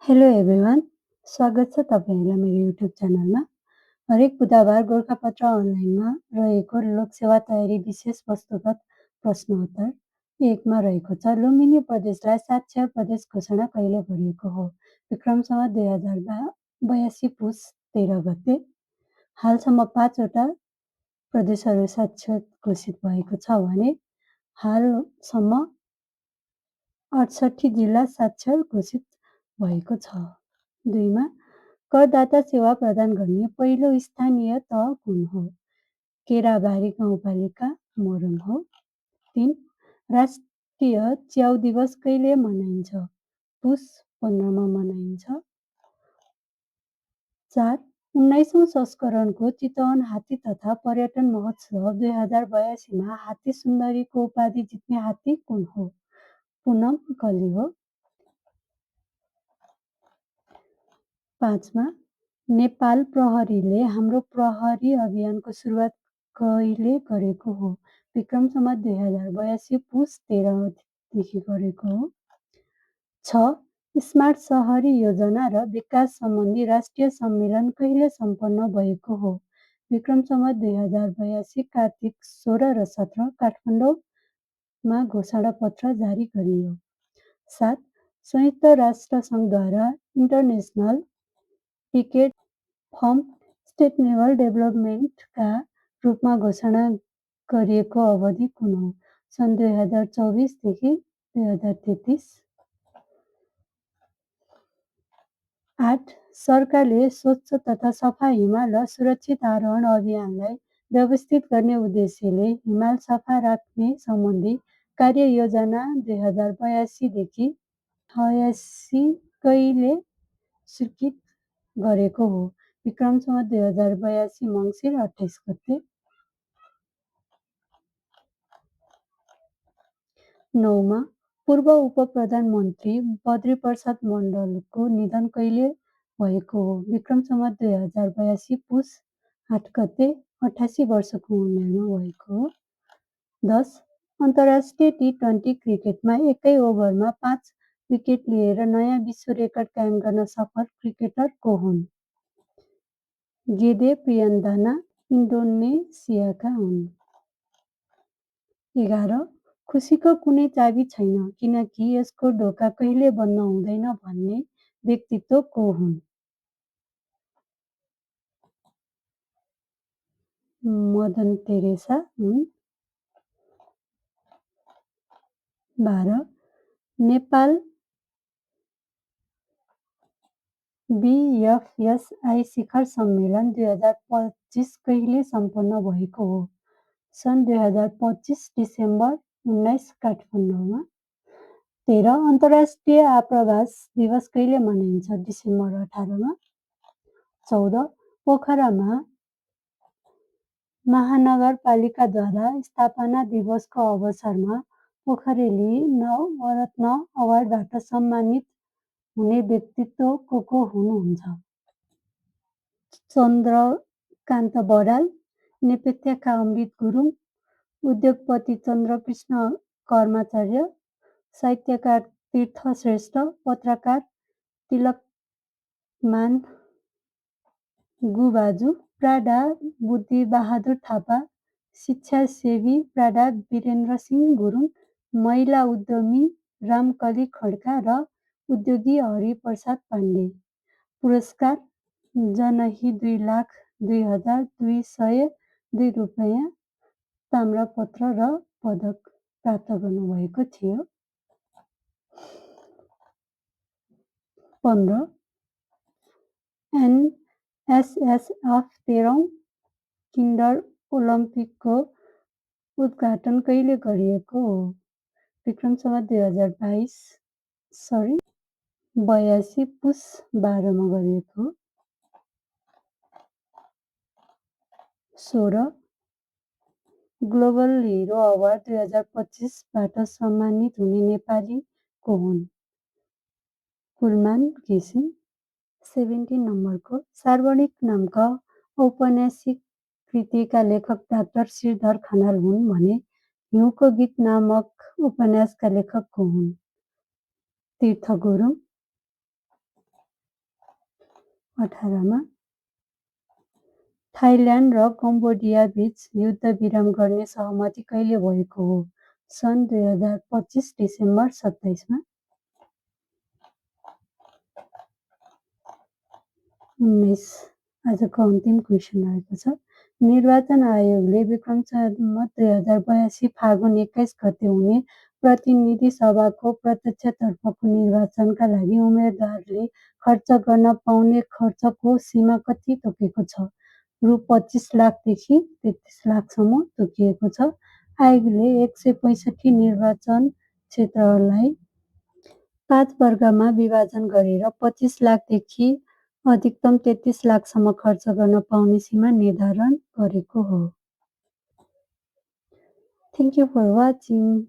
Hello everyone, स्वागत छ तपाईँहरूलाई मेरो युट्युब च्यानलमा। हरेक बुधबार गोरखापत्र अनलाइनमा रहेको लोकसेवा तयारी विशेष वस्तुगत प्रश्नोत्तर 1मा रहेको छ। लुम्बिनी प्रदेशलाई साक्षर प्रदेश घोषणा कहिले गरिएको हो? विक्रम सम्वत 2082 पुस 13 गते। हालसम्म 5वटा प्रदेशहरू साक्षर घोषित भएको छ भने हालसम्म 68 जिल्ला साक्षर घोषित भएको छ। 2मा करदाता सेवा प्रदान गर्ने पहिलो स्थानीय तह कुन हो? केराबारी गाउँपालिका मोरङ हो। 3 राष्ट्रिय च्याउ दिवस कहिले मनाइन्छ? पुस 15मा मनाइन्छ। 4 19औं संस्करणको चितवन हात्ती तथा पर्यटन महोत्सव 2082मा हात्ती सुन्दरीको उपाधि जित्ने हात्ती कुन हो? पुनम कली हो। 5मा नेपाल प्रहरीले हाम्रो प्रहरी अभियानको सुरुवात कहिले गरेको हो? विक्रम सम्वत 2082 पुस 13 देखि गरेको हो। 6 स्मार्ट सहरी योजना र विकास सम्बन्धी राष्ट्रिय सम्मेलन कहिले सम्पन्न भएको हो? विक्रम सम्वत 2082 कार्तिक 16 र 17 काठमाडौँमा घोषणापत्र जारी गरियो। 7 संयुक्त राष्ट्र सङ्घद्वारा इन्टरनेसनल टिकेट फर्म सस्टेनेबल डेभलपमेन्टका रूपमा घोषणा गरिएको अवधि कुन हो? सन् 2024 देखि 2033। 8 सरकारले स्वच्छ तथा सफा हिमाल र सुरक्षित आरोहण अभियानलाई व्यवस्थित गर्ने उद्देश्यले हिमाल सफा राख्ने सम्बन्धी कार्ययोजना 2082 देखि 86 कहिले स्वीकृत गरेको हो? विक्रम सम्वत 2082 मङ्सिर 28 गते। 9मा पूर्व उपप्रधानमन्त्री बद्रीप्रसाद मण्डलको निधन कहिले भएको हो? विक्रम सम्वत 2082 पुस 8 गते 88 वर्षको उमेरमा भएको हो। 10 अन्तर्राष्ट्रिय टी20 क्रिकेटमा एकै ओभरमा 5 विकेट लिएर नयाँ विश्व रेकर्ड कायम गर्न सफल क्रिकेटर को हुन्? गेदे प्रियन्दाना इन्डोनेसियाका हुन्। 11 खुसीको कुनै चाबी छैन किनकि यसको ढोका कहिले बन्द हुँदैन भन्ने व्यक्तित्व को हुन्? मदन तेरेसा हुन्। 12 नेपाल BFSI शिखर सम्मेलन 2025 कहिले सम्पन्न भएको हो? सन् 2025 डिसेम्बर 19 काठमाडौँमा। 13 अन्तर्राष्ट्रिय आप्रवास दिवस कहिले मनाइन्छ? डिसेम्बर 18मा। 14 पोखरामा महानगरपालिकाद्वारा स्थापना दिवसको अवसरमा पोखरेली नवरत्न अवार्डबाट सम्मानित हुने व्यक्तित्व को हुनुहुन्छ? चन्द्रकान्त बराल, नेपथ्यका अमृत गुरुङ, उद्योगपति चन्द्रकृष्ण कर्माचार्य, साहित्यकार तीर्थ श्रेष्ठ, पत्रकार तिलकमान गुबाजु, प्राडा बुद्धिबहादुर थापा, शिक्षासेवी प्राडा वीरेन्द्र सिंह गुरुङ, महिला उद्यमी रामकली खड्का र उद्योगी हरिप्रसाद पाण्डे। पुरस्कार जनही 2,02,202 रुपैयाँ, ताम्रपत्र र पदक प्राप्त गर्नुभएको थियो। 15 NSSF 13औं किन्डर ओलम्पिकको उद्घाटन कहिले गरिएको हो? विक्रम सम्वत 82 पुस 12मा गरिएको हो। 16 ग्लोबल हिरो अवार्ड 2025बाट सम्मानित हुने नेपाली को हुन्? कुलमान घिसिङ। 17 नम्बरको सार्वजनिक नामका औपन्यासिक कृतिका लेखक डाक्टर श्रीधर खनाल हुन् भने हिउँको गीत नामक उपन्यासका लेखक को हुन्? तीर्थ गुरुङ। 18 मा थाइल्यान्ड र कम्बोडिया बीच युद्धविराम गर्ने सहमति कहिले भएको हो? सन् 2025 डिसेम्बर 27 मा। 19 आजको अन्तिम क्वेसन रहेको छ। निर्वाचन आयोगले विक्रम सम्वत 2082 फागुन 21 गते हुने प्रतिनिधि सभाको प्रत्यक्षतर्फको निर्वाचनका लागि उम्मेद्वारले खर्च गर्न पाउने खर्चको सीमा कति तोकेको छ? रु 25 लाखदेखि 33 लाखसम्म तोकिएको छ। आयोगले 165 निर्वाचन क्षेत्रहरूलाई 5 वर्गमा विभाजन गरेर 25 लाखदेखि अधिकतम 33 लाखसम्म खर्च गर्न पाउने सीमा निर्धारण गरेको हो। Thank you for watching.